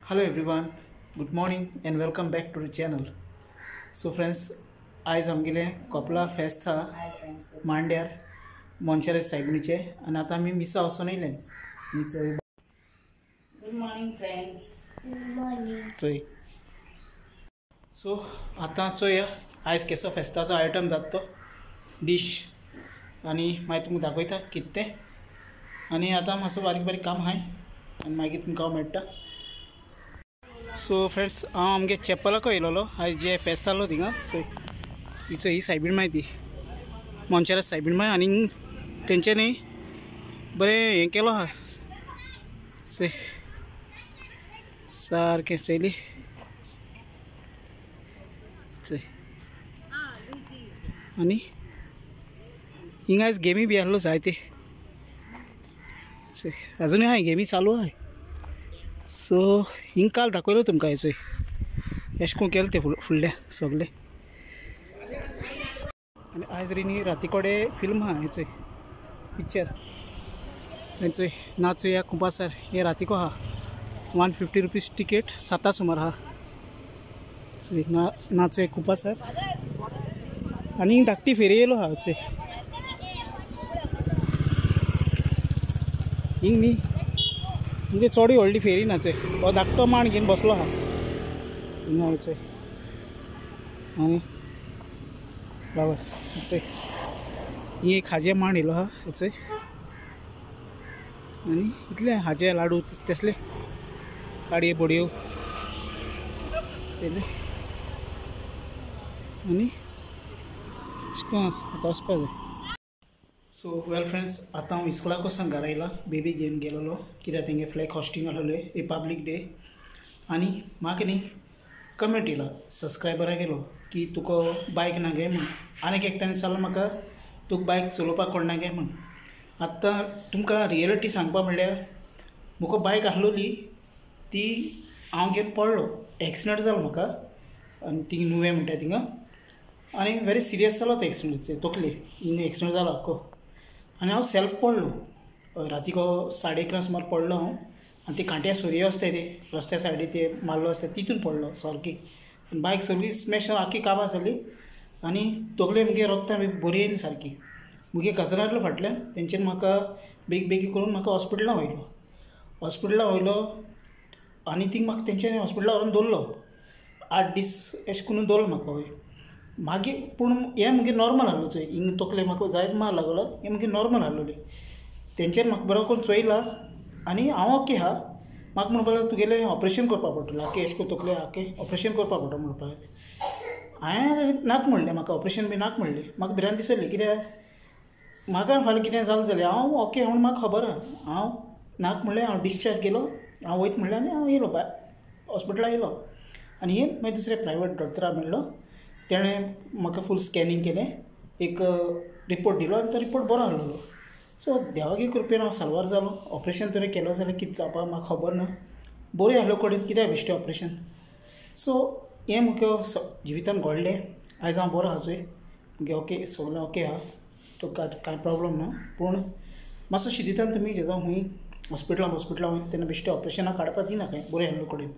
Hello everyone, good morning and welcome back to the channel. So friends, आयज आमगेले कोपला फेस्त आहा मांड्यार मोनशेराज सायबिणीचे आनी आतां आमी मिसा वचोन येयले. Good morning friends. Good morning. चोय सो आतां चोया आयज केसो फेस्ताचो आयटम जाता तो डीश आनी मागीर तुमकां दाखयता कितें तें. आनी आतां मातसो बारीक बारीक काम आहाय आनी मागीर तुमकां हांव मेळटा. सो फ्रेंड्स, हांव आमगे चेपलाक येयलोलो आयज जे फेस्त आहलो थिंगा. सो हिचो ही सायबीण माय ती मोनशेराज सायबीण माय आनी तेंच्यांनी बरें हें केलो आहा. चोय सारकें चोयली चोय. आनी हिंगा आयज गेमी बी आहलो जायते. चोय अजुनूय आहाय गेमी चालू आहाय. सो हिंग काल दाखयलो तुमकां हेचोय एशें कोन्न केलें तें फुडल्या सगळें. आनी आयज न्ही राती कडेन फिल्म आहा हेचोय पिक्चर हेचोय नाचोया कुंपासर हे रातीको आहा. 150 रुपीज टिकेट 7 सुमार आहा. चोय नाचोया कुंपासर आनी धाकटी फेरी येयलो आहा. चोय हिंग न्ही म्हणजे चोडूय व्हडली फेरी ना. चोय हो धाकटो मांड घेवन बसलो आहा हिंगा. चोय आनी बाबा चोय ही एक हाजे मांड येयलो आहा. चोय आनी इतले हाजे लाडू तसले काडये बोडयो चोयले. आनी आतां वचपा जाय. सो वेल फ्रेंड्स, आतां हांव इस्कुलाक वचोन घरा येयला. बेबी घेवन गेलोलो कित्याक तेंगे फ्लॅग हॉस्टिंग आहलोलें रिपब्लीक डे. आनी म्हाका न्ही कमेंट येयला सबस्क्रायबरा गेलो की तुका बायक ना गे म्हूण. आनीक एकट्यान विचारलो म्हाका तुका बायक चलोवपाक कोण ना गे म्हूण. आतां तुमकां रियलिटी सांगपा म्हणल्यार म्हाका बायक आहलोली ती हांव घेवन पडलो, एक्सिडंट जालो म्हाका. आनी थिंग नुवें म्हणटा थिंगा आनी वेरी सिरियस जालो तो एक्सिडंट, तकले हिंगा एक्सिडंट जालो आख्खो. आनी हांव सेल्फ पडलो रातीको 11:30 सुमार पडलो हांव. आनी ती कांट्या सुरयो आसताय ते रस्त्या सायडी ते मारलो आसता तितून पडलो सारकी. आनी बायक सगळी स्मॅश आख्खी काबार जाली आनी तकले मुगे रगतां बी बरी येयली सारकी. मुगे कजन आहलो फाटल्यान तेंच्यानी म्हाका बेगी बेगी करून म्हाका हॉस्पिटलां व्हयलो. हॉस्पिटलां व्हयलो आनी थिंग म्हाका तेंच्यांनी हॉस्पिटलां व्हरून दवरलो 8 दीस एशें करून दवरलो म्हाका. हय मागीर पूण हें मुगे नॉर्मल आहलो. चोय हिंग तकले म्हाका जायत मार लागलो, हें मुगे नॉर्मल आहलोलें. तेंच्यानी म्हाका बरो करून चोयला आनी हांव ओके आहा. म्हाका म्हणपाक लागलो तुगेलें ऑपरेशन करपाक पडटलें आख्खें एशें करून तकले आख्खें ऑपरेशन करपाक पडटलें म्हणपाक लागलें. हांवें नाका म्हणलें, म्हाका ऑपरेशन बी नाका म्हणलें. म्हाका भिरांत दिसली कित्याक म्हाका फाल्यां कितें जालें जाल्यार हांव ओके म्हूण म्हाका खबर आहा. हांव नाका म्हणलें, हांव डिस्चार्ज केलो, हांव वयता म्हणलें आनी हांव येयलो हॉस्पिटलां येयलो. आनी येवन मागीर दुसरे प्रायवेट डॉक्टरा मेळ्ळो, तेणें म्हाका फूल स्कॅनिंग केलें, एक रिपोर्ट दिलो आनी तो रिपोर्ट बरो आहलोलो. सो देवागे कृपेन हांव साल्वार जालो. ऑपरेशन तरी केलो जाल्यार कितें जावपा म्हाका खबर ना. बरें आहलो कडेन कित्याक बेश्टें ऑपरेशन. सो हें म्हज्या जिवितान घडलें. आयज हांव बरो आहा. चोय मुगे ओके सगळें ओके आहा, तो कांय प्रोब्लम ना. पूण मातसो शिदितान तुमी जेन्ना खूंय हॉस्पिटलां हॉस्पिटलां वयता तेन्ना बेश्टें ऑपरेशनां काडपाक दिना कांय बरें आहलो कडेन.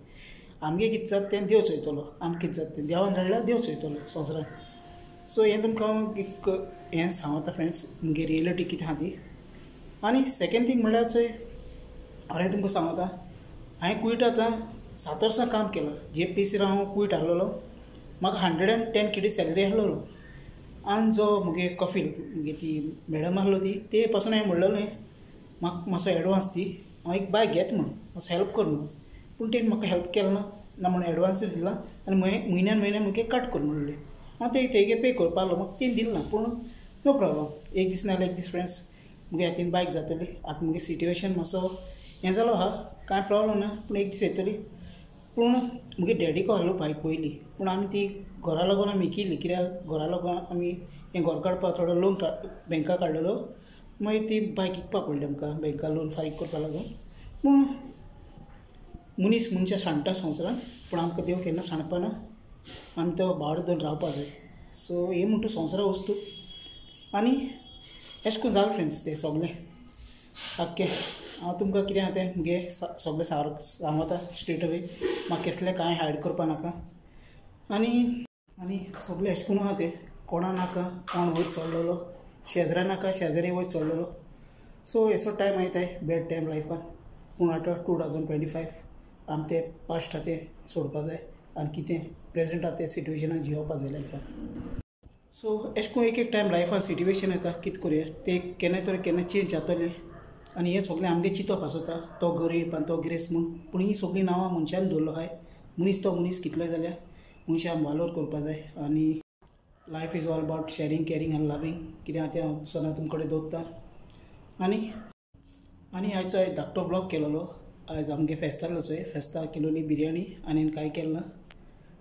आमगे कितें जाता तें देव चोयतलो, आमकां कितें जाता तें देवान धाडल्यार देव चोयतलो संवसारान. सो हें तुमकां हांव एक हें सांगता फ्रेंड्स, मुगे रियलिटी कितें आहा ती. आनी सेकेंड थींग म्हणल्यार चोय हांवें तुमकां सांगता, हांवें कुयटा आतां 7 वर्सां काम केलां. जे प्लेसीर हांव कुयट आहलोलो म्हाका 110 KD salary आहलोलो. आनी जो मुगे कफील मुगे ती मॅडम आहलो ती ते पासून हांवें म्हणलेलें म्हाका मातसो एडवांस दी, हांव एक बायक घेता म्हूण, मातसो हेल्प कर म्हूण. पूण तेणें म्हाका हेल्प केलें ना, ना म्हणून एडवान्सूय दिला आनी म्हयन्यान म्हयन्या मुगे कट कर म्हणलें. हांव ते तेगे पे करपा आहलो, म्हाका तेणें दिलें ना. पूण नो प्रोब्लम, एक दीस ना जाल्यार एक दीस फ्रेंड्स मुगे हातीन बायक जातली. आतां मुगे सिट्युएशन मातसो हें जालो आहा, कांय प्रोब्लम ना, पूण एक दीस येतली. पूण मुगे डॅडीको आहलो बायक पयलीं, पूण आमी ती घरा लागून आमी विकिल्ली कित्याक घरा लागून आमी हें घर काडपाक थोडो लोन बँका काडलेलो, मागीर ती बायक विकपाक पडली आमकां बँका लोन फारीक करपाक लागून. पूण मनीस मनशां सांडटा संवसारान, पूण आमकां देव केन्ना सांडपाना, आमी तो भावार्थ धरून रावपा जाय. सो हें म्हणटा संवसारा वस्तू. आनी एशें करून जालें फ्रेंड्स तें सगळें आख्खें. हांव तुमकां कितें आहा तें मुगे सगळें सांगता स्ट्रेट अवे, म्हाका केसलें कांय हायड करपा नाका। आनी आनी सगळें अशें करून आहा तें, कोणा नाका कोण वयर चडलेलो, शेजरा नाका शेजारी वयर चडलेलो। सो असो टायम आयताय बॅड टायम लायफान, पूण आतां 2025 आमी ते पास्ट आहा तें सोडपा जाय आनी कितें प्रेजेंट आहा तें सिट्युएशनान जियोवपा जाय लायफान। सो अशें करून एक एक टायम लायफान सिट्युएशन येता, कितें करुया तें केन्ना तरी केन्ना चेंज जातलें। आनी हें सगळें आमगें चिंतप आसता, तो गरीब आनी तो गिरेस्त म्हूण, पूण ही सगळीं नांवां मनशान दवरलो आहाय। मनीस तो मनीस कितलोय जाल्यार मनशान वालोर करपा जाय। आनी life is all about sharing, caring आनी लवींग। कितें आहा तें हांव सदां तुमचे कडेन दवरता। आनी आनी आयचो हांवें धाकटो ब्लॉग केलेलो, आयज आमगे फेस्ता आसलो चोय, फेस्ता केलोली बिरयानी आनी कांय केलें ना।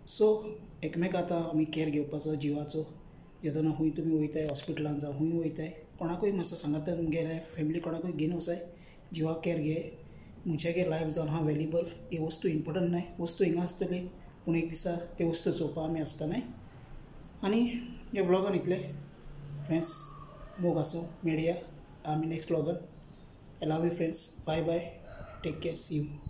सो एकमेका आतां आमी केअर घेवपाचो जिवाचो, जेदोना खूंय तुमी वयताय हॉस्पिटलान जावं खूंय वयताय कोणाकूय मातसो सांगात तुमगेले फॅमिली कोणाकूय घेवन वचाय, जिवाक केअर घे। मनशागे लायफ जावन आहा व्हॅल्युएबल, ही वस्तू इम्पोर्टंट न्हय, वस्तू हिंगा आसतली पूण एक दिसा ते वस्तू चोवपा आमी आसपा न्हय। आनी हे व्लॉगान इतले फ्रेंड्स, मोग आसूं, मेळया आमी next व्लॉगान। I love you friends, bye bye, take care, see you.